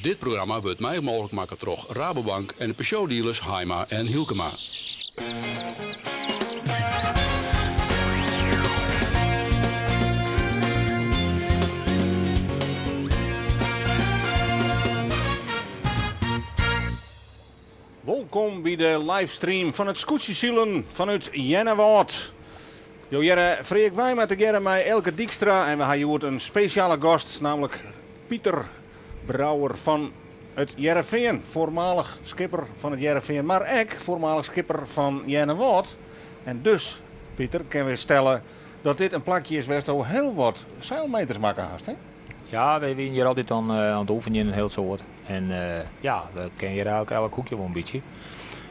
Dit programma wurdt mei mooglik makke troch Rabobank en de Peugeot-dealers Haaima en Hylkema. Wolkom by de livestream fan it skûtsjesilen fanút Earnewâld. Jo hearre Freark Wijma tegearre mei Eelke Dykstra en we ha hjoed in spesjale gast, nammentlik Pieter Brouwer fan It Hearrenfean, foarmalich skipper fan It Hearrenfean, mar ek foarmalich skipper fan Earnewâld. En dus, Pieter, kinne we stelle dat dit in plakje is wêr'tsto hiel wat seilmeters makke hast, hè? Ja, wy wienen hjir altyd oan it oefenjen in hiel soad. En ja, we kenne hjir eigentlik elk hoekje wol in bytsje.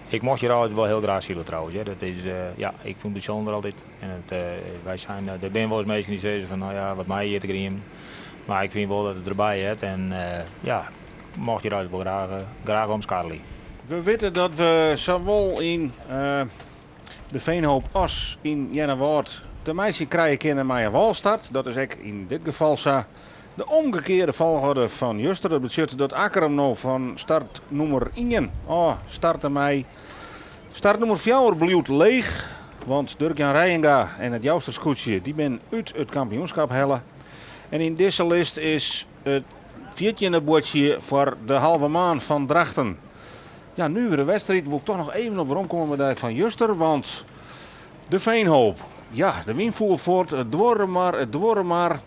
Ik mocht hjir altyd wol hiel graach sile trouwens. Dat is, ja, ik fûn it bysûnder altyd. En it, wy seinen, der binne wolris minsken dy sizze fan, no ja, wat mei hjir te griemen. Mar ik fyn wol dat it derby heart en ja, ik mocht hjir altyd wol graach, graach omskarrelje. We witte dat we sawol yn De Veenhoop as yn Earnewâld te meitsjen krije kinne mei in wâlstart. Dat is ek yn dit gefal sa. De omgekearde folchoarder fan juster. Dat betsjut dat Akkrum no fan start nûmer ien ôf starte mei. Start nûmer fjouwer bliuwt leech, want Durk-Jan Reijenga en it Jouster skûtsje dy binne út it kampioenskap helle. En yn dizze list is it fjirtjinde buordsje foar de Halve Maan fan Drachten. Ja, nuvere wedstriid. Wol ik toch noch even op weromkomme by dy fan juster, want de Veenhoop, ja, de wyn foel fuort, it duorre mar, it duorre mar.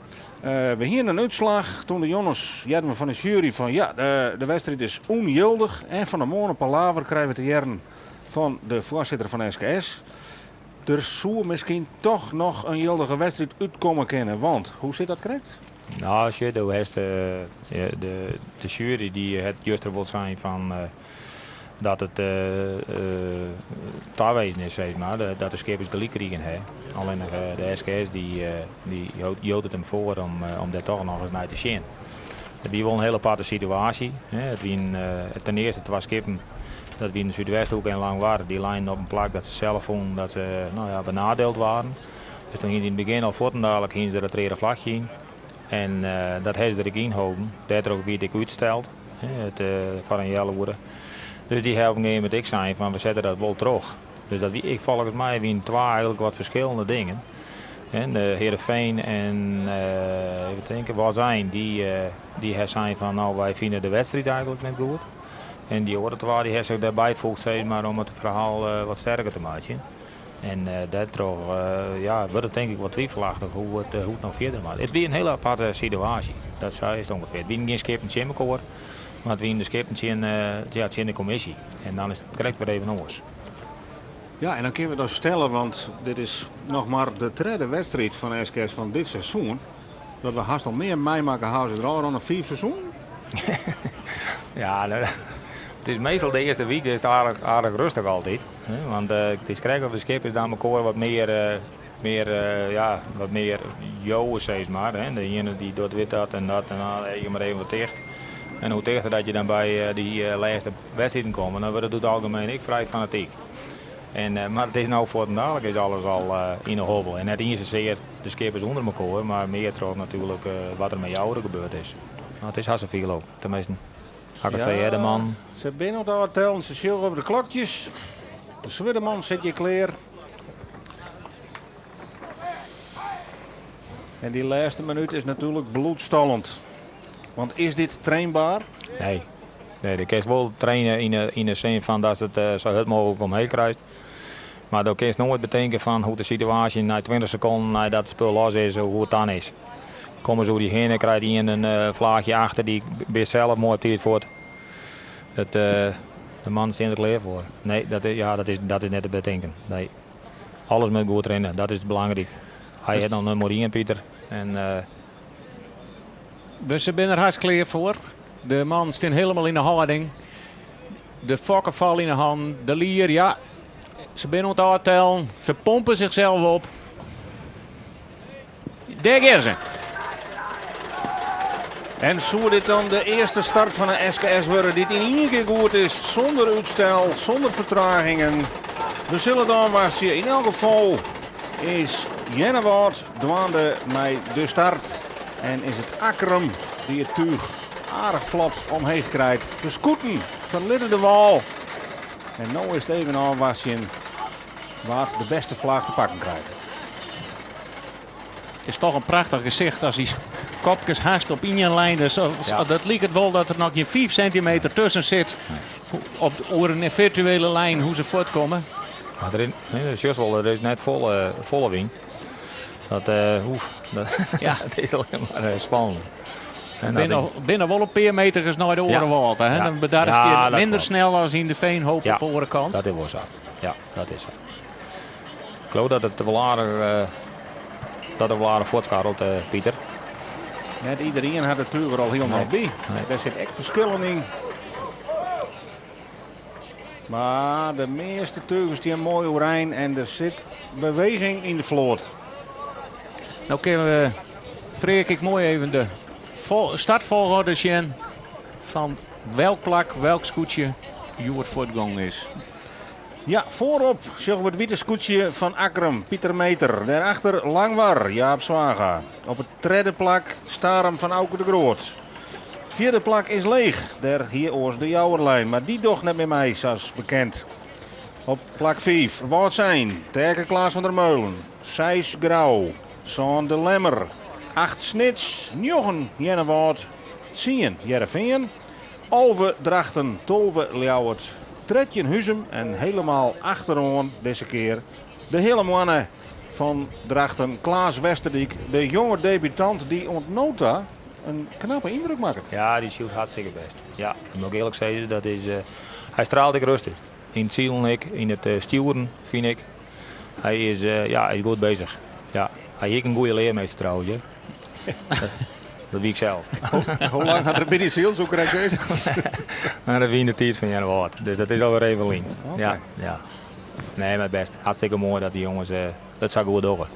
We hiene in útslach. Toen de jonges hearden we fan de sjuery fan ja, de wedstriid is ûnjildich. En fan 'e moarn in palaver krije we te hearren fan de foarsitter fan SKS. Der soe miskien toch noch in jildige wedstriid útkomme kinne, want hoe sit dat krekt? No, sjoch, do hast de sjuery dy hat juster wol sein fan dat it tawezen is, sis mar, dat de skippers gelyk krigen ha. Allinnich de SKS dy jout it him foar om dêr toch noch ris nei te sjen. It wie wol in hiel aparte situaasje. It wienen ten earste twa skippen, dat wienen Súdwesthoek en Langwar, dy leinen op in plak dat se sels fûnen dat se no ja, benadeeld waarden. Dus toen hiene se yn it begjin al fuortendalik hiene se der it reade flachje yn. En dat hawwe se der ek yn holden. Dêrtroch wie it ek útsteld it, foar in healoere. Dus dy ha op in gegeven momint ek sein fan we sette dat wol troch. Dus dat wie, ik, folgens my wienen twa eigentlik wat ferskillende dingen. En de Heerenveen en even tinke, Wâldsein, dy, dy ha sein fan no wy fine de wedstriid eigentlik net goed. En dy oare twa dy ha sich dêrby foegd sis mar, om it ferhaal wat sterker te meitsjen. En dêrtroch ja, wurdt it tink ik wat twivelachtich hoe it, hoe it no fierder moat. It wie in hiele aparte situaasje, dat sa is it ûngefear. It wienen gjin skippen tsjin mekoar, mar it wienen de skippen tsjin, ja, tsjin de kommisje. En dan is it krekt wer even oars. Ja, en dan kinne we dan stelle, want dit is noch mar de tredde wedstriid fan SKS fan dit seizoen, dat we hast al mear meimakke ha as it ôfrûne fiif seizoenen. Ja, it is meastal de earste wike is it aardich, aardich rêstich altyd. Want it is krekt of de skippers dan mekoar wat mear, mear, ja, wat mear jouwe, sis mar. De iene dy docht wit dat en dat en dan je mar even wat ticht. En hoe tichter dat je dan by dy lêste wedstriden komme, dan wurdt it oer it algemien ek frij fanatyk. En, mar it is no fuortendalik is alles al yn 'e hobbel. En net iens sasear de skippers ûnder mekoar, mar mear troch natuerlik wat der mei Joure gebeurd is. Mar it is hast safier al, teminsten. Ha ik it sa heard, de man. Se binne oan it ôftellen, se sjogge op de klokjes. De swurde man sit hjir klear. En dy lêste minút is natuerlik bloedstollend. Want is dit trainbaar? Nee. Nee, do kinst wol traine yn de sin fan datst it sa hurd mooglik omheech krijst. Mar do kinst noait betinke fan hoe't de situaasje nei 20 sekonden neidat it spul los is, hoe it dan is. Komme se oer dy hinne, krijt ien in flaachje achter dy, bist sels moai op tiid fuort. It, de mannen stean der klear foar. Nee, dat, ja, dat, is, dat is net te betinken. Nee. Alles moat goed rinne, dat is belangryk. Hy hat noch nûmer ien, Pieter. En, Dus se binne der hast klear foar. De mannen stean hielendal yn de hâlding. De fokkefal yn de hannen. De lier, ja. Se binne oan it ôftellen. Se pompe zichzelf op. Dêr gean se. En soe dit dan de earste start fan de SKS wurde dy't yn ien kear goed is, sûnder útstel, sûnder fertragingen? We sille dan wachtsje. Yn elk gefal is Earnewâld dwaande mei de start. En is it Akkrum dy't it túch aardich flot omheech krijt. De skoeten ferlitte de wâl. En no is it even ôfwachtsjen wa't de bêste flaach te pakken krijt. It is toch in prachtich gesicht as dy kopkes hast op ien lijn. Dus dat liket wol dat der noch gjin 5 sintimeter tusken sit. Op oer in firtuele lijn hoe't se fuortkomme. Mar der is, sjochst wol, der is net folle, folle wyn. Dat, oef, dat, ja. it is allinnich mar spannend. En binne, binne wol in pear meterkes nei de oare wâl. Hè? Dan bedarrest je minder snel as yn de Veenhoop op de oare kant. Dat is wol sa. Ja, dat is sa. Ik geloof dat it wol aardich, dat er wol aardich fuortskarrelt, Pieter. Net iderien hat de tuger al hielendal by. Dêr sit ek ferskillen yn. Mar de measte tugen stean moai oerein en der sit beweging yn de float. No kinne we, Freark, ek moai even de startfolchoarder sjen fan welk plak, welk skûtsje hjoed fuortgong is. Ja, foarop sjogge we it wite skûtsje fan Akkrum, Pieter Meeter. Dêrachter Langwar, Jaap Zwaga. Op it tredde plak Starum fan Auke de Groot. It fjirde plak is leech. Dêr hie oars de Jouwer lein, mar dy docht net mear mei, sa as bekend. Op plak 5 Wâldsein, Terke Klaas van der Meulen. Seis Grou, sân De Lemmer. Acht Snits, njoggen Earnewâld, tsien Hearrenfean. 11 Drachten, 12 Ljouwert, 13 Huzum en helemaal achteroan dizze kear de Heale Moanne fan Drachten, Klaas Westerdyk, de jonge debutant dy't oant no ta in knappe yndruk makket. Ja, dy sylt hartstikke bêst. Ja, dat moat ik earlik sizze. Dat is, hy straalt ek rêst út. Yn it silen ek, yn it stjoeren, fyn ik. Hy is, ja, hy is goed beuzich. Ja, hy hie ek in goede learmeester trouwens. Hear. Dat wie ik sels. Hoe lang hat er by dy syld, soe ik krekt sizze? Nou, dat wie yn de tiid fan Earnewâld. Dus dat is alwer even lyn. Ja, ja. Nee, mar bêst. Hartstikke moai dat dy jonges it sa goed dogge.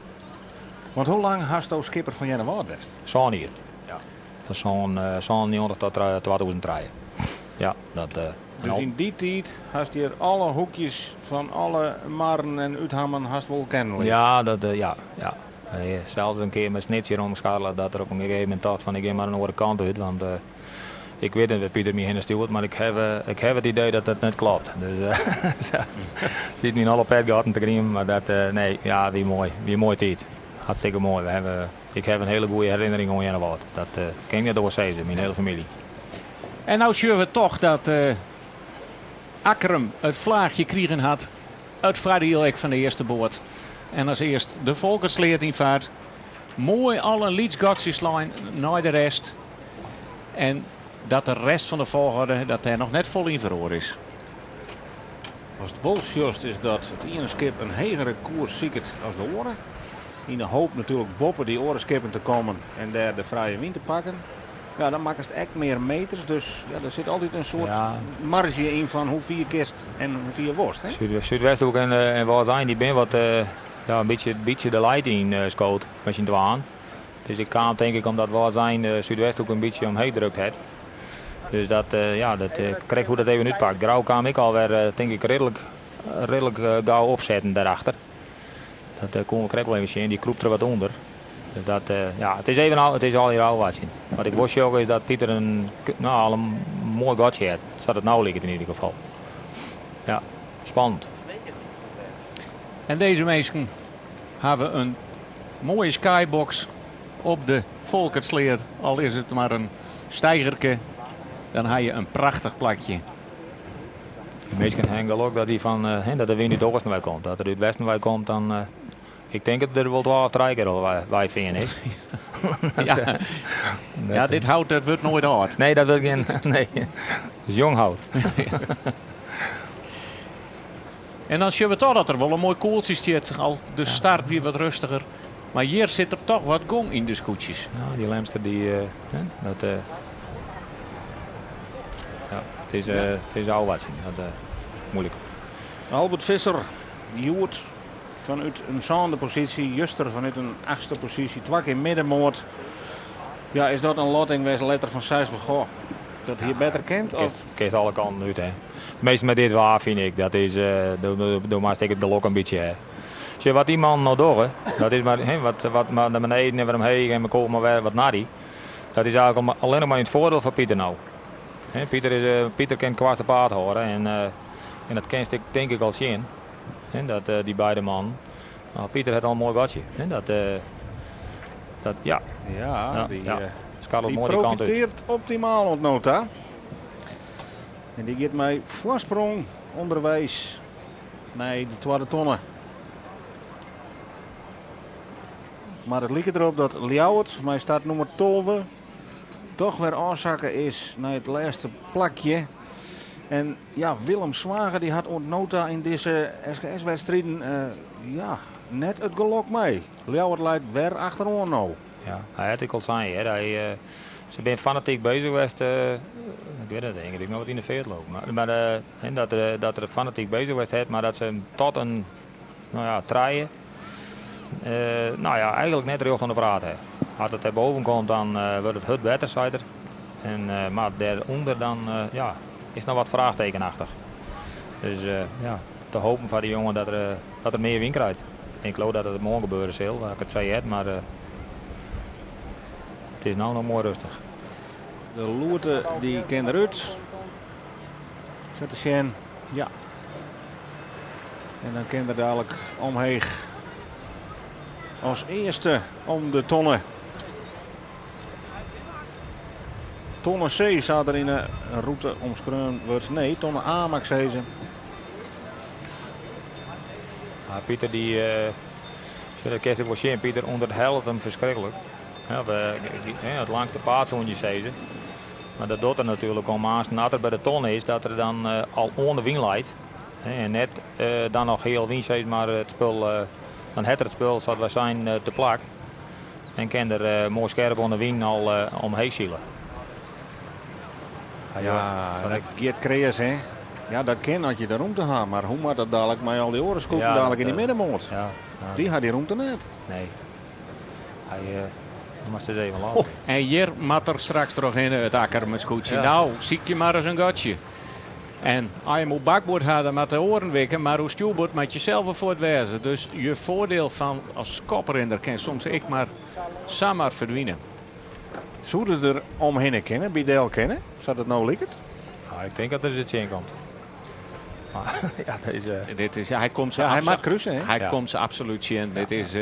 Want hoe lang hasto skipper fan Earnewâld west? Sân jier. Ja. Fan 97 tot 2003. Ja, dat. Dus yn dy tiid hast hjir alle hoekjes fan alle marren en úthammen hast wol kennen leard? Ja, dat, ja, ja. Sels in kear mei Snits hjir omskarrele dat er op in gegeven momint tocht fan ik gean mar in oare kant út, want ik wit net wêr't Pieter my hinne stjoert, mar ik haw, ik haw it idee dat dat net klopt. Dus siet my yn alle petgatten te griemen, mar dat, nee, ja, wie moai. Wie in moaie tiid. Hartstikke moai. We hawwe, ik haw in hiele goede herinnering oan Earnewâld. Dat kin ik net oars sizze, myn hiele famylje. En no sjogge we toch dat Akkrum it flaachje krigen hat. It foardiel ek fan de earste boat. En as earst de Folkertsleat ynfart. Moai al in lyts gatsje slein nei de rest. En dat de rest fan de folchoarder dat dêr noch net folle yn feroare is. Watst wol sjochst is dat it iene skip in hegere koers siket as de oare. Yn de hoop natuerlik boppe dy oare skippen te kommen en dêr de frije wyn te pakken. Ja, dan makkest ek mear meters, dus ja, der sit altyd in soart marge yn fan hoe fier kinst en hoe fier wolst. Súdwesthoek en, en Wâldsein dy binne wat ja, in bytsje, bytsje de leid yn skood mei syn twaen. Dus ik kaam tink ik omdat Wâldsein Súdwesthoek in bytsje omheech drukt hat. Dus dat, ja, dat, krekt hoe't dat even útpakt. Grou kaam ek alwer tink ik reedlik, reedlik gau opsetten dêrachter. Dat koene we krekt wol even sjen, dy krûpt der wat ûnder. Dus dat, ja, it is even al, it is allegear ôfwachtsjen. Wat ik wol sjoch is dat Pieter in, no, al in moai gatsje hat. Sa't it no liket yn ieder gefal. Ja, spannend. En dizze minsken hawwe in moaie skybox op de Folkertsleat. Al is it mar in steigerke, dan ha je in prachtich plakje. De minsken ha gelok dat, dy fan, dat de wyn út Oosten wei komt. As er út Westen wei komt, dan ik tink dat der wol twa of trije kear al wei fearn is. Ja. Ja, dit hout dat wurdt noait âld. Nee, dat wurdt gjin. Nee. Dat is jong hout. En dan sjogge we toch dat der wol in moai koeltsje stiet. Al de start wie wat rêstiger. Mar hjir sit der toch wat gong yn de skûtsjes. Ja, dy Lemster, dy, hè, dat, ja, it is ôfwachtsjen. Dat, moeilik. Albert Visser, hjoed fanút in sânde posysje, juster fanút in achtste posysje, twa kear middenmoat. Ja, is dat in lotting wêr'tst letter fan seist fan goh, dat hie better kind? Of? Kinst alle kanten út, hè. Meastal mei dit waar fyn ik, dat is, do moatst ek it gelok in bytsje ha. Sjoch, wat dy mannen no dogge, dat is mar, hè, wat, wat mar nei beneden en wer omheech en mekoar mar wer wat nei dy. Dat is eigenlijk allinnich mar yn it foardiel fan Pieter no. Pieter, is, Pieter kin it koartste paad hâlde en, en dat kinst ek tink ik al sjen. Dat dy beide mannen. No, Pieter hat al in moai gatsje. Dat, dat, ja. Ja, die, ja. Skarrelt die moai die kant út. profiteert optimaal oant no ta. En dy giet mei foarsprong ûnderweis nei de twadde tonne. Mar it liket derop dat Ljouwert mei startnûmer 12 toch wer ôfsakke is nei it lêste plakje. En ja, Willem Swager dy hat oant no ta yn dizze SKS-wedstriden ja, net it gelok mei. Ljouwert leit wer achteroan no. Ja, hy hat ek al sein, hear. Hy, se binne fanatyk beuzich west. Ik wit net, ik noch wat yn de feart lopen. Mar, mar dat, dat er fanatyk beuzich west hat, mar dat se him tot in, no ja, trije, no ja, eigenlik net rjocht oan de praat ha. As it dêrboven komt, dan wurdt it hurd better, seit er. En, mar dêrûnder dan, ja, is noch wat fraachtekenachtich. Dus ja, te hopen foar de jonge dat er, dat er mear wyn krijt. Ik leau dat it moarn gebeure sil, as ik it sa hear, mar it is no noch moai rêstich. De loerte dy kin derút. Sa te sjen, ja. En dan kin er dalik omheech as earste om de tonne. Tonne C sa't der yn de rûte omskreaun wurdt. Nee, tonne A moat ik sizze. Ja, Pieter dy, dat kinst ek wol sjen, Pieter ûnderhellet him ferskriklik. Ja, it langste paad soene je sizze. Mar dat docht er natuerlik om aansten as er by de tonne is, dat er dan al oan de wyn leit. En net dan noch heal wyn sis mar it spul, dan hat er it spul sa't wy seinen te plak. En kin er moai skerp oan de wyn al omheech sile. Ja, dat giet kreas, hè? Ja, dat kin as je de rûmte ha, mar hoe moat dat dalik mei al dy oare skoeten dalik yn de middenmoat? Ja, ja. Dy ha dy rûmte net. Nee. Hy moast ris even lâns. En hjir moat er straks trochhinne, it Akkrumer skûtsje. Ja. Nou, sykje mar ris in gatsje. En as je him oer bakboard ha, dan moat de oaren wikke, mar oer stjoerboard moat je sels wer fuort wêze. Dus je foardiel fan as koprinner kin soms ek mar samar ferdwine. Soe er der omhinne kinne, by del kinne, sa't it no liket? Nou, ik tink dat er se tsjinkomt. Maar, ja, dat is, Dit is, hy komt se Ja, hy moat kruse, hè? Hy Ja. komt se absolút tsjin. Dit is,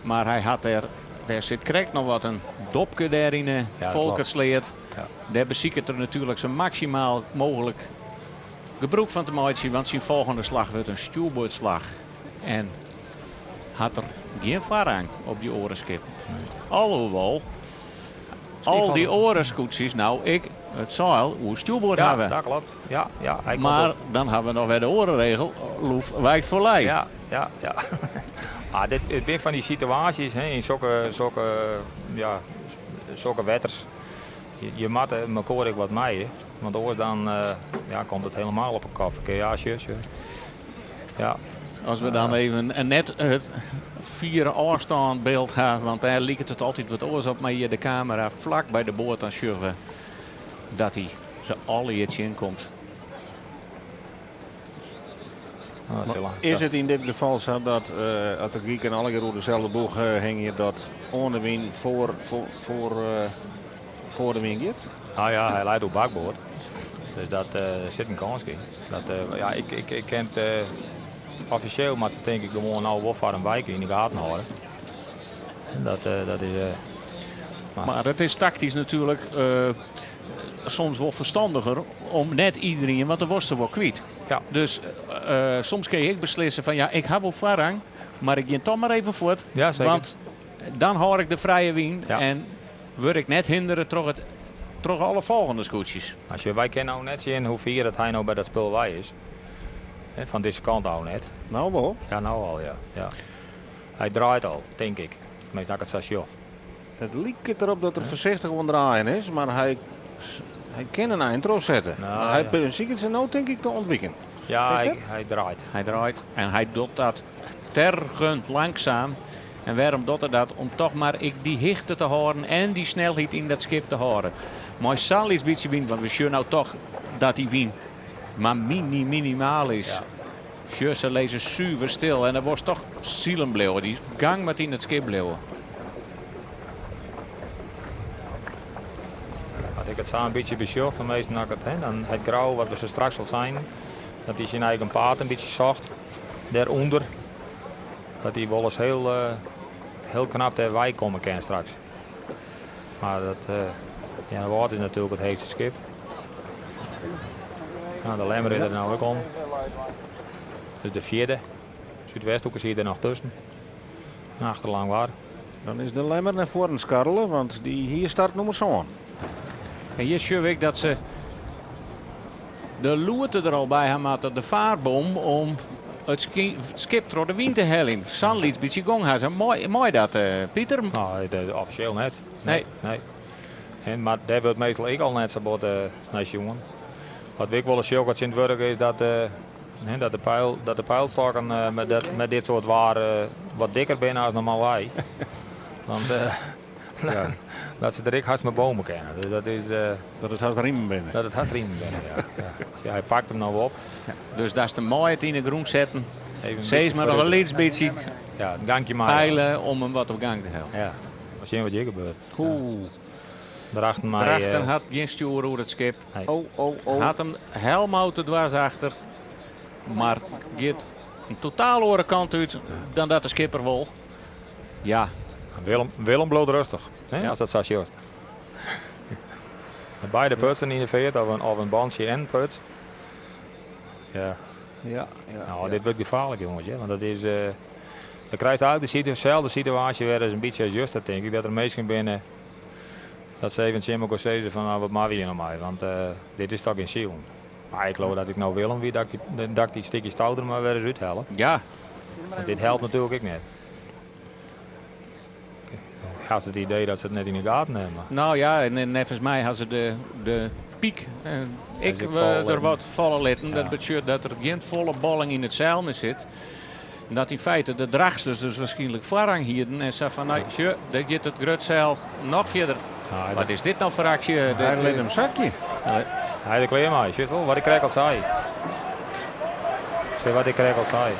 mar hy hat dêr, dêr sit krekt noch wat in dopke dêr yn de Ja, dat klopt. Folkertsleat. Ja. Dêr besiket er natuerlik sa maksimaal mooglik gebrûk fan te meitsjen, want syn folgjende slach wurdt in stjoerboardslach. En hat er gjin foarrang op dy oare skippen. Alhoewol, al dy oare skûtsjes no ek it seil oer stjoerboard Ja, hawwe. dat klopt. Ja, ja, hy komt Mar op. dan hawwe we noch wer de oare regel, loef wijkt foar lij. Ja, ja, ja. Ah, dit, it binne fan dy situaasjes, hè, yn sokke, sokke, ja, sokke wetters. Je, je moatte mekoar ek wat mije, want oars dan ja, komt it helemaal op 'e kop. Ja, sjoch, sjoch. Ja. As we dan even net it fiere ôfstânbyld ha, want dêr liket it altyd wat oars op, mar hjir de kamera flak by de boat, dan sjogge we dat hy se allegear tsjinkomt. Is it yn dit gefal sa dat as de giken allegear oer deselde boech hingje, dat oan de wyn foar, foar, foar de wyn giet? Nou ja, hy leit oer bakboard. Dus dat sit in kâns yn. Dat, ja, ik, ik, ik ken it, offisjeel moat se tink ik gewoan no wol foar in wike yn de gaten hâlde. En dat, dat is. Maar, maar it is taktysk natuerlik soms wol ferstanniger om net iderien, want dan wurdst der wol kwyt. Ja. Dus soms kin je ek beslisse fan ja, ik ha wol foarrang, mar ik gean toch mar even fuort. Ja, seker. Want dan hâld ik de frije wyn Ja. en wurd ik net hindere troch, it, troch alle folgjende skûtsjes. As je, wy kinne no net sjen hoe fier dat hy no by dat spul wei is. Hè, fan dizze kant ôf net. No wol. Ja, no al, ja. Ja. Hy draait al, tink ik. Tenminste, as ik it sa sjoch. It liket derop dat er foarsichtich oan draaien is, mar hy, hy kin in ein trochsette. Nou, Mar hy ja. besiket se no tink ik te ûntwiken. Ja, Tink hy, net? hy draait. Hy draait en hy docht dat tergjend langsaam. En wêrom docht er dat? Om toch mar ek dy hichte te hâlden en dy snelheid yn dat skip te hâlden. Mei sa'n lyts bytsje wyn, want we sjogge no toch dat dy wyn mar mini, minimaal is. Ja. Sjoch, se lizze suver stil en dan wolst toch silen bliuwe. Dy gang moat yn it skip bliuwe. ik it sa in bytsje besjoch, dan measten as ik it, hè, dan het Grou, wat we sa straks al seinen, dat hy syn eigen paad in bytsje socht dêrûnder. Dat hy wolris hiel, hiel knap dêr wei komme kin straks. Mar dat, Earnewâld is natuerlik it heechste skip. Nou, de Lemmer is der no ek om. Dus de fjirde. Súdwesthoeke siet der noch tusken. Achter Langwar. Dan is de Lemmer nei foaren skarrele, want dy hie startnûmer sân. En hjir sjoch ik dat se de loete der al by ha moatte, de faarbom, om it skip troch de wyn te heljen. Sa'n lyts bytsje gong ha se. Mei, mei dat, eh, Pieter? No, offisjeel net. Nee. Nee. En, mar dêr wurdt meastal ek al net sa bot uh, nei sjoen. Wat we ek wolris sjogge tsjintwurdich is dat, uh, dat, de, peil, dat de peilstokken uh, met, dat, met dit soart waar wat dikker binne as normaalwei. Want ja. dat se der ek hast mei bome kinne. Dus dat is, dat it hast riemen binne. Dat it hast riemen binne, ja. ja. ja hy pakt him no op. Ja. Dus dat is moai it yn de grûn setten. Sis mar noch in lyts bytsje. Ja, dankje maar. Peilen om him wat op gang te helpen. Ja. Maar sjen wat hjir gebeurt. Oeh. Drachten mei, Drachten hat gjin stjoer oer it skip. Nee. Oh, oh, oh. Hat him helemaal te dwers achter. Mar giet in totaal oare kant út dan dat de skipper wol. Ja. Willem, Willem bliuwt rêstich, hè, as dat sa sjochst. Met beide putsen yn de feart, of in bantsje en put. Ja. Ja, ja, Nou, ja. dit wurdt gefaarlik, jonges. Hè? Want dat is, dan krijst eigenlijk de selde situaasje wer as in bytsje as juster, tink ik. Dat der minsken binne dat se even tsjin elkoar sizze fan, nou, wat moatte we hjir no mei? Want dit is toch gjin silen. Mar ik leau dat ik no Willem wie, dat ik, dat ik dy stikjes tou der mar wer ris úthelle. Ja. Want dit helpt natuerlik ek net. Ik ha it idee dat se it net yn de gaten hawwe. Nou ja, en neffens my ha se de, de pyk ek der wat falle litten. Dat betsjut dat der gjin folle bolling yn it seil mear sit. En dat yn feite de Drachtsters dus waarskynlik foarrang hienen. En sa fan, nou, sjoch, dêr giet it grutseil noch fierder. Nou, Wat is dit nou foar aksje? Hy lit him sakje. Hy is der klear mei. Sjoch wol wat ik krekt al sei. Sjoch wat ik krekt al sei.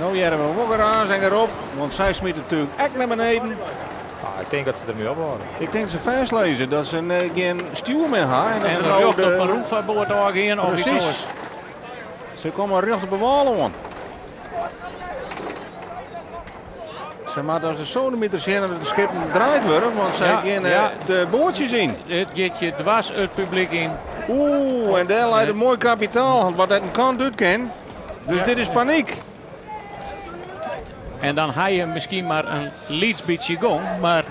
No hearre we wol geraas en gerop, want sy smyt it túch ek nei beneden. Ah, ik tink dat se dermei ophâlde. Ik tink se fêstlizze dat se gjin stjoer mear ha. En dat En se no rjocht de- op in rûnfarboat ôfgean of iets Precies. oars. Se komme rjocht op de wâl oan. Se moatte as de sodemiter sjen dat de skippen draaid wurde, want sy Ja, gean ja. de boatsjes yn. It giet je dwars it publyk yn. Oeh, en dêr leit in moai kapitaal wat net in kant út kin. Dus dit is panyk. En dan ha je miskien mar in lyts bytsje gong, mar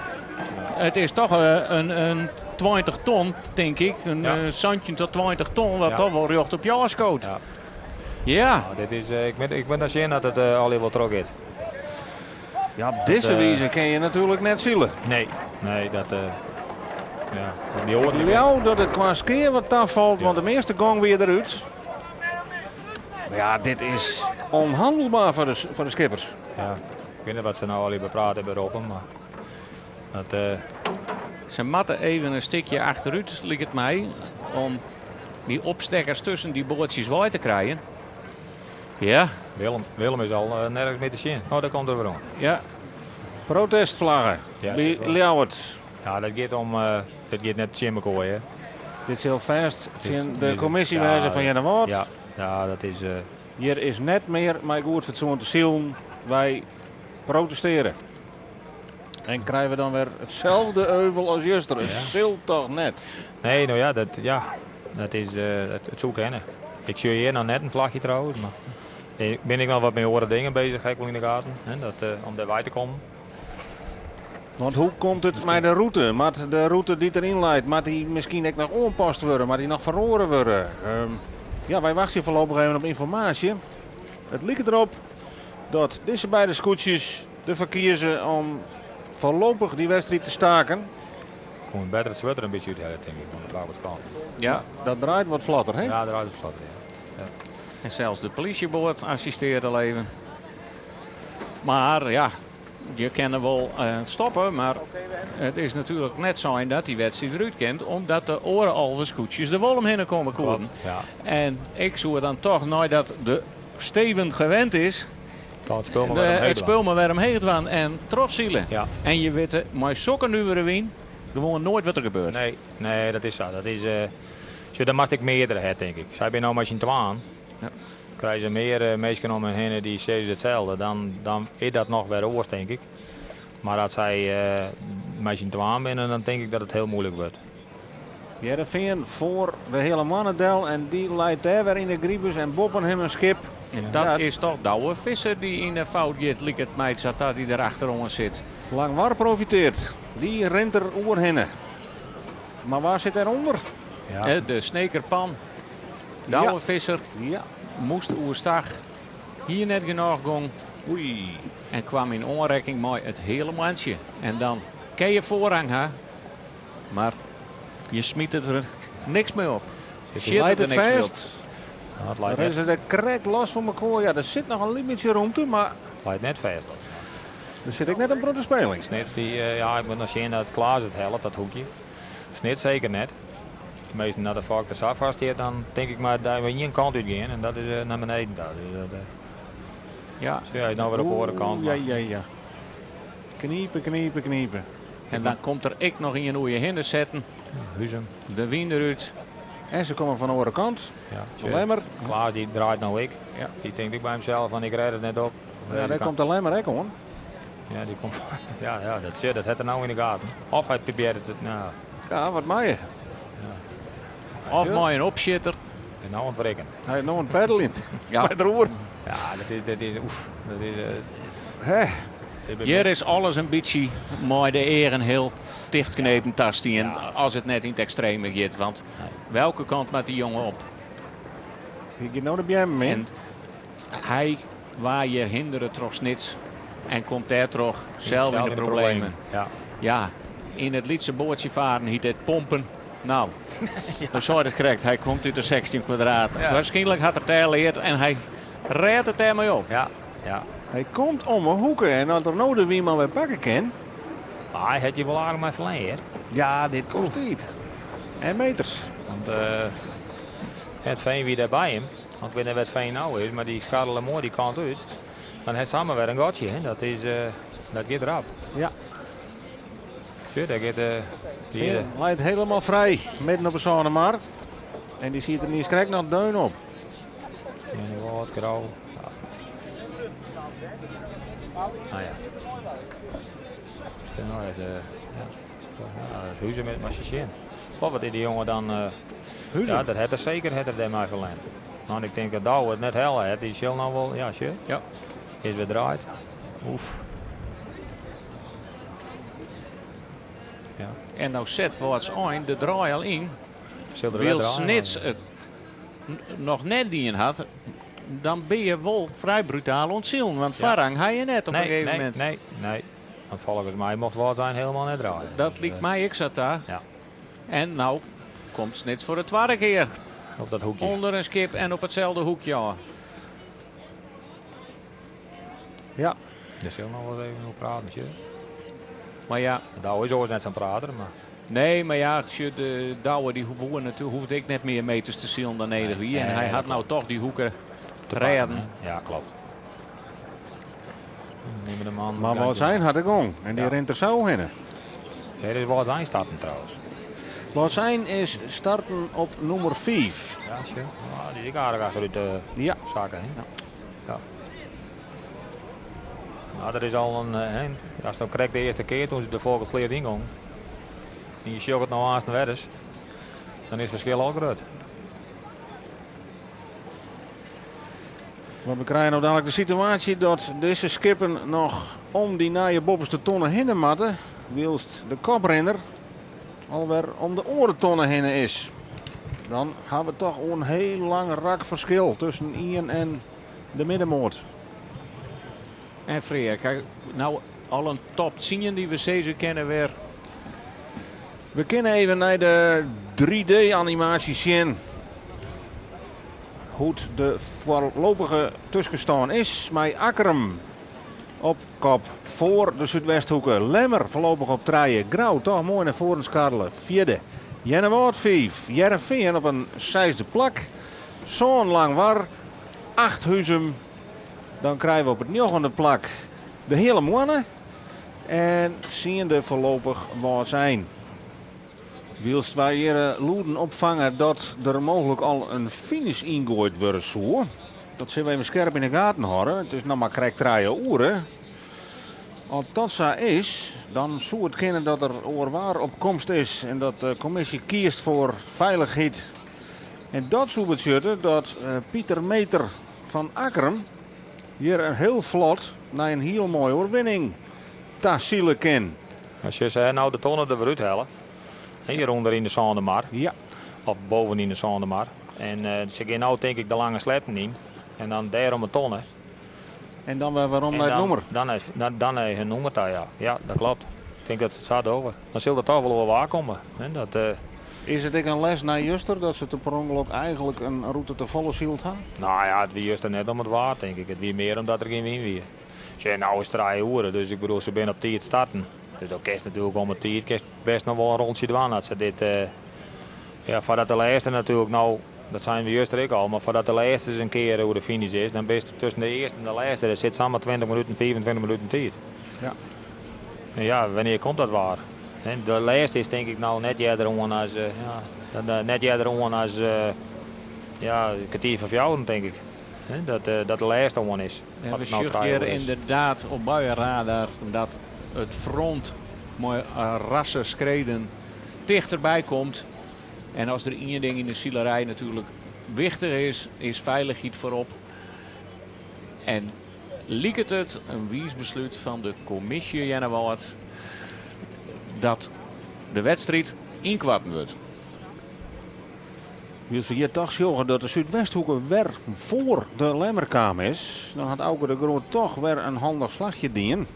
it is toch in 20 ton, tink ik. In Ja. 17 tot 20 ton, wat Ja. toch wol rjocht op jou skoot. Ja. Ja. Nou, dit is, ik moat dan sjen dat it allegear wol troch giet. Ja, op dizze wize kin je natuerlik net sile. Nee, nee, dat. Ja, die oaren. Ik leau dat it kwa skea wat tafalt, want de measte gong wie derút. Mar ja, dit is ûnhannelber foar de skippers. Ja, ik wit net wat se no allegear bepraat hawwe Robben, mar dat. Se moatte even in stikje achterút, liket my, om dy opstekkers tusken dy boatsjes wei te krijen. Ja. Willem, Willem is al nergens mear te sjen. Oh, dêr komt er wer oan. Ja. Protestflagge Ja, by zit wel. Ljouwert. Ja, dat giet om, dat giet net tsjin mekoar, hè. Dit sil fêst tsjin de Dit- kommisje ja, wêze fan Earnewâld. Ja, ja, dat is. Hjir is net mear mei goed fatsoen te silen. Wy protestearje. En krije we dan wer itselde euvel as juster. It sil toch net? Nee, no ja, dat, ja, dat is, it soe kinne. Ik sjoch hjir noch net in flachje trouwens, mar bin ik noch wat mei oare dingen bezich, ha ik wol yn de gaten, hè, dat, om dêr wei te kommen. Want hoe komt it mei de rûte? Moat de rûte dy't deryn leit, moat dy miskien ek noch oanpast wurde? Moat dy noch feroare wurde? Ja, wy wachtsje foarlopich even op ynformaasje. It liket derop dat dizze beide skûtsjes derfoar kieze om foarlopich dy wedstriid te staken. Koe better it swurd der in bytsje úthelje, tink ik, oan de Twaalfkant. Ja. Dat draait wat flotter, hè? Ja, dat draait wat flotter, ja. Ja. En sels de polysjeboat assistearret al even. Mar ja, je kinne wol stoppe, mar it is natuerlik net sein dat dy wedstriid derút kin, omdat de oare 11 skûtsjes der wol omhinne komme koenen. Klopt, ja. En ik soe dan toch, neidat de steven gewend is, Dan it spul mar wer omheech it spul mar wer omheech dwaan en trochsile. Ja. En je witte, mei sokke nuvere wyn. gewoan noait wat der gebeurt. Nee, nee, dat is sa. Dat is, sjoch, dan moatst ek meardere ha, tink ik. Sy binne no mei syn twaen. Ja. Krije se mear minsken om hun hinne dy't sizze itselde, dan is dat noch wer oars, tink ik. Mar as sy mei syn twaen binne, dan tink ik dat it hiel muoilik wurdt. Hearrenfean foar de Heale Moanne del en dy leit dêr wer yn de gribus en boppen him in skip. En dat is toch Douwe Visser dy't yn de fout giet, liket my sa ta, dy't der achteroan sit. Langwar profiteert. Dy rint der oerhinne. Mar wa sit dêrûnder? Ja. De Snekerpan. Douwe Visser Ja. moast oerstach. Hie net genôch gong. Oei. En kwam yn oanrekking mei it Heale Moantsje. En dan kin je foarrang ha, mar je smite der niks mei op. Sjit Leit der it niks mei op. fêst? Ja, it leit Dan net, is it krekt los fan mekoar. Ja, der sit noch in lyts bytsje rûmte, mar leit net fêst. der sit ek net in protte speling. Snits, dy, ja, ik moat noch sjen dat Klaas it hellet, dat hoekje. Snits seker net. Teminsten, as de Valk der sa foar stiet, dan tink ik mar dat we ien kant út gean en dat is nei beneden ta. Dus dat, Ja. Sjoch, hy is no wer op de oare kant. Ja, ja, ja. Knipe, knipe, knipe. En dan komt der ek noch ien oer je hinne setten. Huzum. De wyn derút. En se komme fan de oare kant. Ja, De Lemmer. Klaas dy draait no ek. Ja. Dy tinkt ek by himsels fan ik rêd it net op. Ja, dêr komt de Lemmer ek oan. Ja, dy komt. Ja, ja, dat sjoch, dat hat er no yn de gaten. Of hy probearret it, no. Ja, wat mei je? Of mei in opsjitter. En no oan it wrikken. Hy is no oan it peddeljen. Ja. Mei it roer. Ja, dat is, oef, dat is, Hè? dit bin Hjir is alles in bytsje mei de eagen hiel tichtknepen tastien as it net yn it ekstreme giet. Want welke kant moat dy jonge op? Hy giet no de beammen yn. En hy waard hjir hindere troch Snits en komt dêrtroch sels yn de problemen. Ja. Ja, yn it lytse boatsje faren hiet it pompen. Nou, dan sei it krekt. Hy komt út de 16 kwadraat. Ja. Waarskynlik hat er dêr leard en hy rêdt it dêrmei op. Ja, ja. Hy komt om 'e hoeke en as er no de wyn mar wer pakke kin. Mar hy hat hjir wol aardich mei ferlern, hear. Ja, dit kost tiid. En meters. Want it Veen wie dêr by him. Want ik wit net wêr't Veen no is, mar dy skarrele moai dy kant út. Dan hat samar wer in gatsje, hè. Dat is, dat giet rap. Ja. Sjoch, dêr giet de Veen leit hielendal frij, midden op de Sânemar. En dy siet der niis krekt noch deun op. Earnewâld, Grou. Ja. Nou ja. Sjoch, no is, ja. Ja, it Huzum is mar sjen. Oh, wat is dy jonge dan, Huzum? Ja, dat hat er seker, hat er dêrmei ferlern. Want ik tink dat Douwe it net helle hat. Dy sil no wol, ja, sjoch. Ja. Is wer draaid. Oef. Ja. En no set Wâldsein de draai al yn. Sil der wer Wylst draaien, Snits want it noch net dien hat, dan bin je wol frij brutaal oan it silen. Want Ja. foarrang ha je net op in Nee, gegeven nee, momint. nee, nee. Want folgens my mocht Wâldsein hielendal net draaien. Dat Dus, liket my ek sa ta. Ja. En no komt Snits foar de twadde kear. Op dat hoekje. Under in skip en op itselde hoekje ôf. Ja. Dêr sil noch wol even oer praten, sjoch. Mar ja. Douwe is oars net sa'n prater, mar... Nee, mar ja, sjoch, de Douwe dy woe natuerlik, hoegde ek net mear meters te silen dan nedich wie. En Nee, hy dat hat no klopt. toch dy hoeken Te pakken, rêden. hè? Ja, klopt. Nimme de man. Mar Wâldsein hat de gong en dy Ja. rint der sa hinne. Dêr is Wâldsein starten trouwens. Wâldsein is starten op nûmer 5. Ja, sjoch. Oh, dy is ek aardich achterút de Ja. sakke, hè? Ja. Ja. Nou, dat is al in, hè, as dan krekt de earste kear toen se de Folkertsleat yngongen en je sjogge it no aanst wer ris, dan is it ferskil al grut. Want we krije no dadlik de situaasje dat dizze skippen noch om dy nije boppeste tonne hinne moatte, wylst de koprinner alwer om de oare tonne hinne is. Dan ha we toch in hiel lang rak ferskil tusken ien en de middenmoat. En Freark, kijk, no al in top 10 dy't we sizze kinne wer. We kinne even nei de 3D-animaasje sjen. Hoe't de foarlopige tuskenstân is mei Akkrum op kop foar de Súdwesthoeke. Lemmer foarlopich op trije. Grou toch moai nei foaren skarrele. Fjirde. Earnewâld 5. Hearrenfean op in seisde plak. Sân Langwar. 8 Huzum. Dan krije we op it njoggende plak de Heale Moanne. En tsiende foarlopich Wâldsein. Wylst wy hjir lûden opfange dat der mooglik al in finish yngoaid wurde soe. Dat sille we even skerp yn 'e gaten hâlde. It is noch mar krekt trije oere. As dat sa is, dan soe it kinne dat der oar waar op komst is en dat de kommisje kiest foar feilichheid. En dat soe betsjutte dat Pieter Meeter fan Akkrum hjir in hiel flot nei in hiel moaie oerwinning ta sile kin. As se no de tonne der wer úthelle, hjir ûnder yn de Sânde Mar, Ja. of boven yn de Sânde Mar, en se gean no tink ik de lange sletten yn en dan dêr om 'e tonne. En dan wer werom nei it nûmer. Dan, dan nei hun nûmer ta, ja. Ja, dat kloppet. Ik tink dat se it sa dogge. Dan sil der toch wol oar waar komme. Hè, dat, Is it ek in les nei juster dat se te per ûngelok eigenlik in rûte te folle syld ha? Nou ja, it wie juster net om it waar, tink ik. It wie mear omdat der gjin wyn wie. Sjoch, no is it trije oere, dus ik bedoel, se binne op tiid starten. Dus dan kinst natuerlik om 'e tiid kinst bêst noch wol in rûntsje dwaan. As se dit, ja, foardat de lêste natuerlik no, dat seinen we juster ek al, mar foardat de lêste ris in kear oer de finish is, dan bist tusken de earste en de lêste, dêr sit samar 20 minuten, 25 minuten tiid. Ja. En ja, wannear komt dat waar? De lêste is tink ik no net earder oan as, ja, net earder oan as, ja, kertier foar fjouweren tink ik. Dat, dat de lêste oan is. En we sjogge hjir ynderdaad op buienradar dat it front mei rasse skreden tichterby komt. En as der ien ding yn de silerij natuerlik wichtich is, is feilichheid foarop. En liket it in wiis beslút fan de kommisje Earnewâld dat de wedstriid ynkoarten wurdt. Wylst we hjir toch sjogge dat de Súdwesthoeke wer foar de Lemmer kaam is, dan hat Auke de Groot toch wer in handich slachje dien.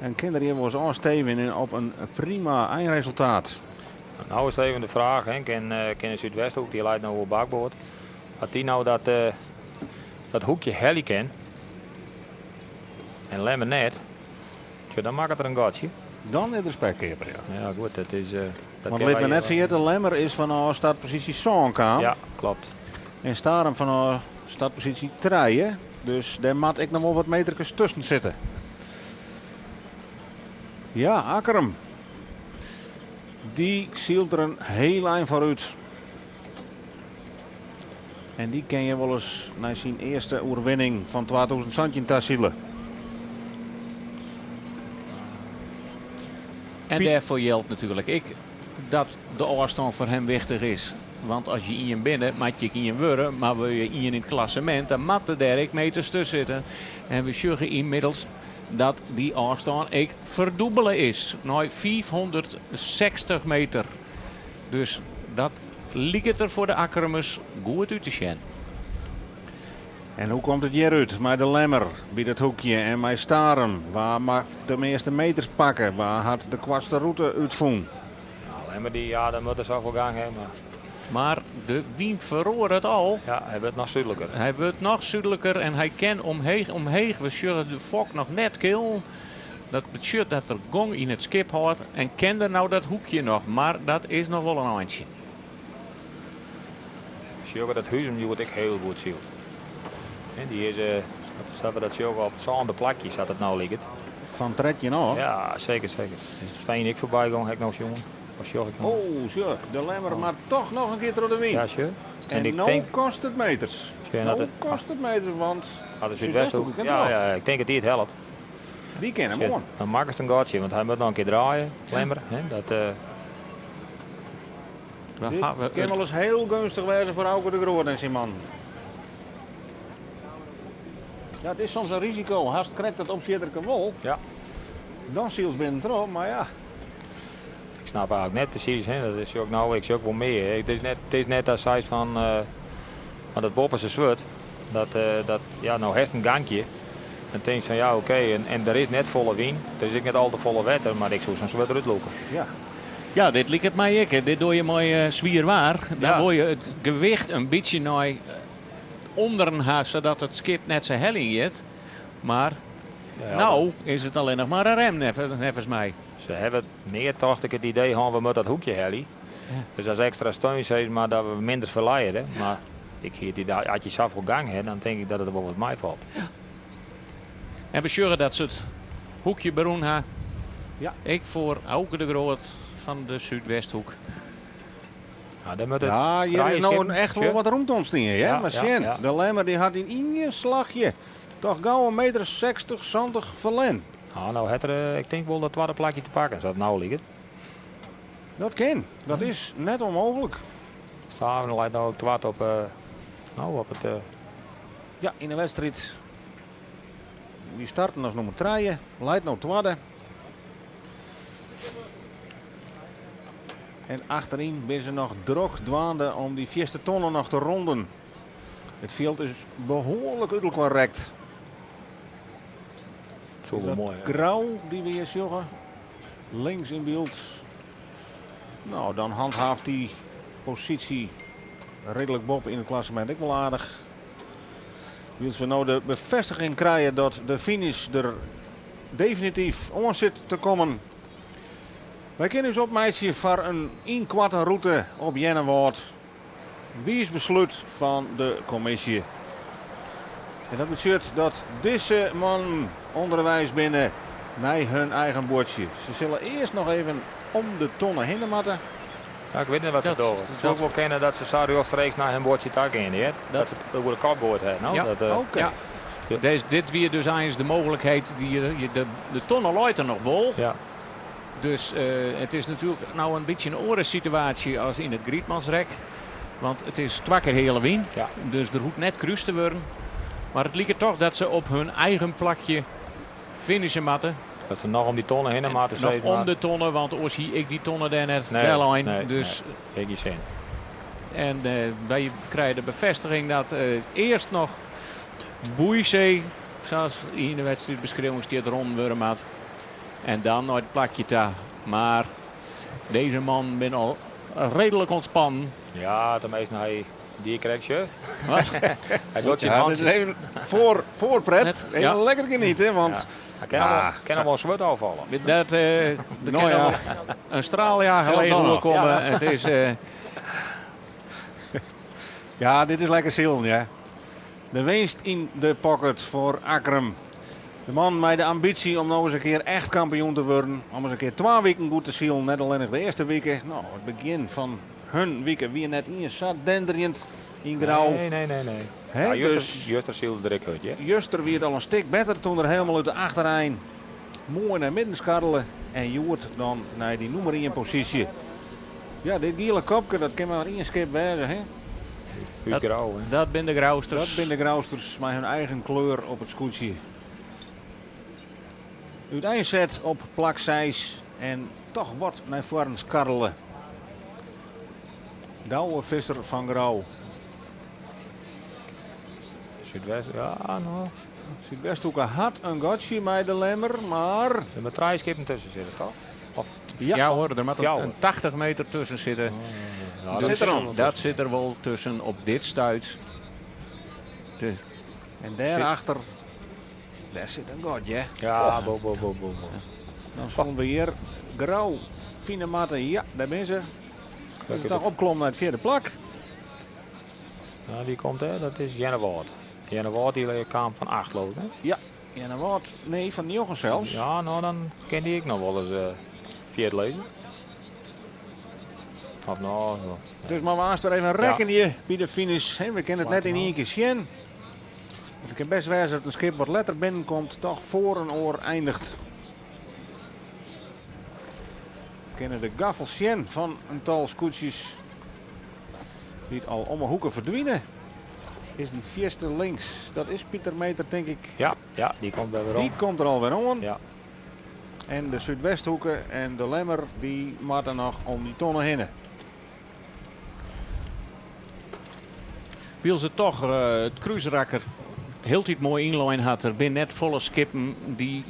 En kin der hjir wolris ôfstevenje op in prima einresultaat. No is it even de fraach, hè, kin, kin de Súdwesthoek, dy leit no oer bakboard, at dy no dat, dat hoekje helje kin en Lemmer net, dan makket er in gatsje. Dan is der spekkeaper, ja. Ja, goed, dat is. Dat Want lit we net ferjitte, Lemmer is fanôf startposysje sân kaam. Ja, kloppet. En Starum fanôf startposysje trije. Dus dêr moat ek noch wol wat meterkes tusken sitte. Ja, Akkrum. Dy sylt der in hiel ein foarút. En dy kin je wolris nei syn earste oerwinning fan 2017 ta sile. En dêrfoar jildt natuerlik ek dat de ôfstân foar him wichtich is. Want as je ien binne, moat je ek ien wurde. Mar wol je ien yn it klassemint, dan moatte dêr ek meters tusken sitte. En we sjogge ynmiddels dat dy ôfstân ek ferdûbele is nei 560 meter. Dus dat liket der foar de Akkrumers goed út te sjen. En hoe komt it hjir út mei de Lemmer by dat hoekje en mei Starum? Wa moat de measte meters pakke? Wa hat de koartste rûte útfûn? Nou, Lemmer dy, ja, dan moat er safolle gang ha. Mar... Mar de wyn feroaret al. Ja, hy wurdt noch súdliker. Hy wurdt noch súdliker en hy kin omheech, omheech. We sjogge de fok noch net killen. Dat betsjut dat er gong yn it skip hâldt en kin der no dat hoekje noch, mar dat is noch wol in eintsje. Sjogge dat Huzum hjoed ek hiel goed sylt. Dy is, sa't we dat sjogge, op it sânde plakje sa't it no liket. Fan 13 ôf? Ja, seker, seker. Is it Veen ek foarby gong, ha ik no sjoen. Of sjoch ik no? Oh, sjoch, de Lemmer moat toch noch in kear troch de wyn. Ja, sjoch. En, en no kostet it meters. No kostet it meters, want de Súdwesthoeke kin troch. Ja, ja, ik tink dat dy it hellet. Dy kin him oan. Dan makkest in gatsje, want hy moat noch in kear draaie, Lemmer. Hè, dat, Dit kin wolris hiel geunstich wêze foar Auke de Groot en syn mannen. Ja, it is soms in risiko. Hast krekt dat opsjitterke wol. Ja. Dan sylst binnentroch, mar ja. Ik snap eigenlik net presys, hè. Dat is ook nou, ik sjoch wol mear. It is net, it is net dat seist fan, uh, mar dat boppeste swurd, dat, uh, dat, ja, no hast in gankje. Dan tinkst fan ja, oké, en, en der is net folle wyn, der is ek net al te folle wetter, mar ik soe sa'n swurd derút lûke. Ja. Ja, dit liket my ek. Dit doar je mei swier waar. Dan Ja. wol je it gewicht in bytsje nei ûnderen ha, sadat it skip net sa helling giet. Mar Ja, no is it allinnich mar in rem, neffens my. Se hawwe mear tocht ik it idee hân, we moatte dat hoekje helje. Dus as ekstra steun sis mar dat we minder ferliede. Mar ik hie it idee, as je safolle gang ha, dan tink ik dat it wol wat meifalt. En we sjogge dat se it hoekje berûn ha. Ja. Ek foar Auke de Groot. fan de Súdwesthoek. Ja, dêr moat it Ja, hjir trije is no skippen, echt wol sjoch. wat rûmte ûntstien, hear. Ja, Mar ja, sjen, ja. de Lemmer dy hat yn ien slachje toch gau in meter 60, 70 ferlern. Ah, no hat er, ik tink wol dat twadde plakje te pakken, sa't it no liket. Dat kin. Dat is net ûnmooglik. Staveren leit no ek twad op, no, op it. Ja, yn de wedstriid. Wy starten as nûmer trije. Leit no twadde. En achteryn binne se noch drok dwaande om dy fierste tonne noch te ronden. It fjild is behoarlik út elkoar rekt. It soe wol moai, hè? Grou dy't we hjir sjogge. Links yn byld. No, dan handhaaft dy posysje reedlik boppe yn it klassemint ek wol aardich. Wylst we no de befêstiging krije dat de finish der definityf oan sit te kommen. Wy kinne ús opmeitsje foar in ynkoarte rûte op Earnewâld. Wiis beslút fan de kommisje. En dat betsjut dat dizze mannen ûnderweis binne nei hun eigen boatsje. Se sille earst noch even om de tonne hinne moatte. Ja, ik wit net wat se Dat- dogge. It soe ek wol kinne dat se sa rjochtstreeks nei hun boatsje ta gean, hear. Dat se it oer de kop goaid ha, no? Ja. Dat, Oké. Ja. Des, dit wie dus eins de mooglikheid. Die, je- de tonne leit der noch wol. Ja. Dus it is natuerlik no in bytsje in oare situaasje as yn it Grietmansrek. Want it is twa kear heale wyn. Ja. Dus der hoecht net krúst te wurden. Mar it liket toch dat se op hun eigen plakje finishe moatte. Dat se noch om dy tonne hinne moatte, Noch sis om mar. de tonne, want oars hie ik dy tonne dêr net Nee, dellein. nee, Dus nee. Ek gjin sin. En wy krije de befêstiging dat earst noch Boeizee, sa as yn de wedstriidbeskriuwing stiet, rûn wurde moat. En dan nei it plakje ta. Mar dizze mannen binne al reedlik ûntspannen. Ja, teminsten hy die krekt sjoch. Wat? Hy docht syn Ja, dit is hantsje. even voorpret. Net, Even ja. lekker genieten, want Ja. Hy kin Ja, al wel, kin al wol swurd ôffalle. Dat, der Nou kin ja. al in straaljager Geld leech dan nog. oerkomme. Ja. It is, Ja, dit is lekker silen, ja. De winst yn de pocket foar Akkrum. De man mei de ambysje om no ris in kear echt kampioen te wurden. Om ris in kear twa wiken goed te silen, net allinnich de earste wike. No, it begjin fan hun wike wie net iens sa denderjend yn Grou. Nee, nee, nee, nee. Hè, Ja, juster, dus- juster sylde der ek hurd, ja. Juster wie it al in stik better toen er hielendal út de achterein moai nei midden skarrele. En hjoed dan nei dy nûmer ien posysje. Ja, dit giele kopke, dat kin mar ien skip wêze, hè? Út Dat- Grou, hè. dat binne de Grousters. Dat binne de Grousters mei hun eigen kleur op it skûtsje. Úteinset op plak 6 en toch wat nei foaren skarrele. Douwe Visser fan Grou. Súdwest, ja, no. Súdwesthoeke hat in gatsje mei de Lemmer, mar... Der moatte trije skippen tusken sitte, toch? Of, Ja, Ja hoor, der moat Fjouwer. in 80 meter tusken sitte. ja, Dat sit der oan. Dat sit der wol tusken op dit stuit. De, En daarachter, dêr sit in gat, hè? Ja, bo, bo, bo, bo, bo. Dan soene we hjir Grou fine moatte. Ja, dêr binne se. Is Lekker toch de- opklommen nei it fjirde plak. Nou, wie komt dêr? Dat is Earnewâld. Earnewâld dy kaam fan 8 geloof ik, hè? Ja, Earnewâld, nee, fan njoggen sels. Ja, no dan kin dy ek noch wol ris fjirde lizze. Of no, no. Dus mar woansdei wer even rekkenje by de finish. Hè, we kinne it net yn ien kear sjen. It kin bêst wêze dat in skip wat letter binnenkomt, toch foar in oar einiget. We kinne de gaffels sjen fan in tal skûtsjes dy't al om 'e hoeke ferdwine. Is dy fierste links, dat is Pieter Meter, tink ik. Ja, ja, dy komt wer werom. Dy komt der alwer oan. Ja. En de Súdwesthoeke en de Lemmer, dy moatte noch om dy tonne hinne. Wylst it toch it krúsrakker hieltyd moai ynlein hat. Der binne net folle skippen dy't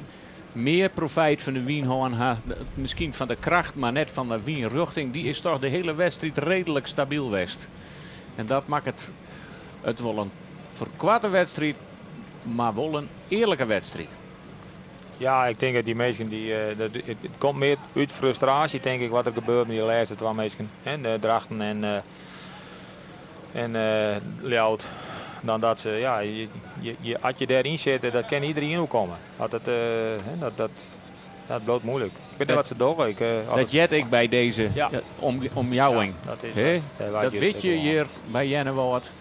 mear profyt fan de wyn hân ha. Miskien fan de kracht, mar net fan de wynrjochting. Dy is toch de hiele wedstriid reedlik stabyl west. En dat makket it wol in ferkoarte wedstriid, mar wol in earlike wedstriid. Ja, ik tink dat dy minsken dy, dat, it komt mear út frustraasje, tink ik, wat der gebeurt mei dy lêste twa minsken. Hè, de Drachten en Ljouwert. Dan dat se, ja, je, je, je, as je dêryn sitte, dat kin iderien oerkomme. As it, hè, dat, dat... Ja, it bliuwt muoilik. Ik wit net wat se dogge. Ik, Dat heart ek by dizze omjouwing. Ja, dat is Hè? dêr waard Dat juster wit ek je wol oan. hjir by Earnewâld.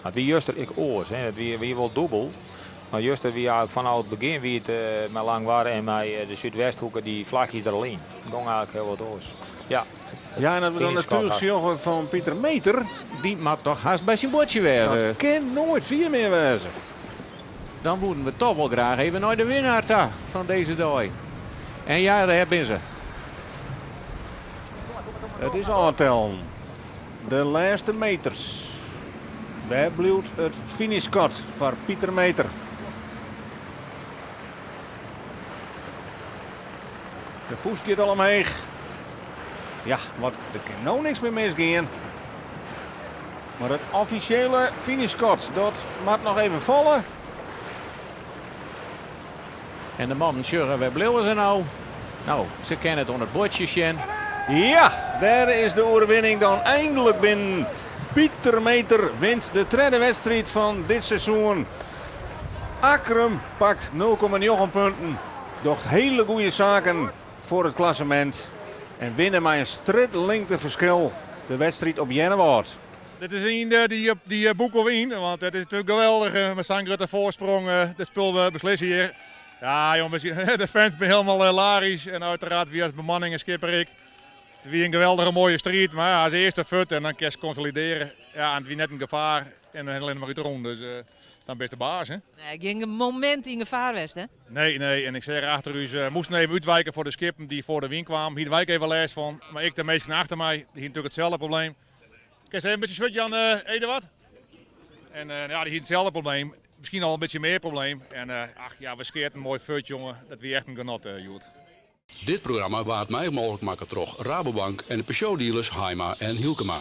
It wie juster ek oars. Hè. It wie wol dûbel. Mar juster wie eigentlik fanôf it begjin wie it mei Langwar en mei de Súdwesthoeke dy flachjes der al yn. It gong eigentlik hiel wat oars. Ja. Ja, en as we dan it túch sjogge fan Pieter Meeter. Dy moat toch hast by syn buordsje wêze. Dat kin noait fier mear wêze. Dan woenen we toch wol graach even nei de winnaar ta fan dizze dei. En ja, dêr binne se. It is ôftellen. De lêste meters. Wêr bliuwt it finishskot foar Pieter Meeter? De fûst giet al omheech. Ja, want der kin no niks mear misgean. Mar it offisjele finishskot, dat moat noch even falle. En de mannen sjogge, wêr bliuwe se no? No, se kinne it oan it buordsje sjen. Ja, dêr is de oerwinning dan einlik binnen. Pieter Meeter wint de tredde wedstriid fan dit seizoen. Akkrum pakt 0,9 punten. Docht hiele goede saken foar it klassemint. En winne mei in strjitlingteferskil de wedstriid op Earnewâld. Dit is ien dy, dy boeken we yn, want it is natuerlik geweldich mei sa'n grutte foarsprong dit spul beslisse hjir. Ja, jongens, de fans binne hielendal hilarysk en uiteraard wy as bemanning en skipper ek. It wie in geweldige moaie striid, mar ja, as earste fuort en dan kinst konsolidearje. Ja, en it wie net in gefaar en dan allinnich mar út de rûn, dus dan bist de baas. Hè? Nee, gjin momint yn gefaar west, hè? Nee, nee. En ik seach achter ús, moasten even útwike foar de skippen dy't foar de wyn kwamen. Hiene wy ek even lêst fan. Mar ek de minsken achter my, dy hiene natuerlik itselde probleem. Kinst even in bytsje swurd jaan, Eduard? En ja, dy hiene itselde probleem. Miskien al in bytsje mear probleem. En ach ja, we skeaten moai fuort, jonge. Dat wie echt in genot hjoed. Dit programma waard mei mooglik makke troch Rabobank en de Peugeot dealers Haima en Hylkema.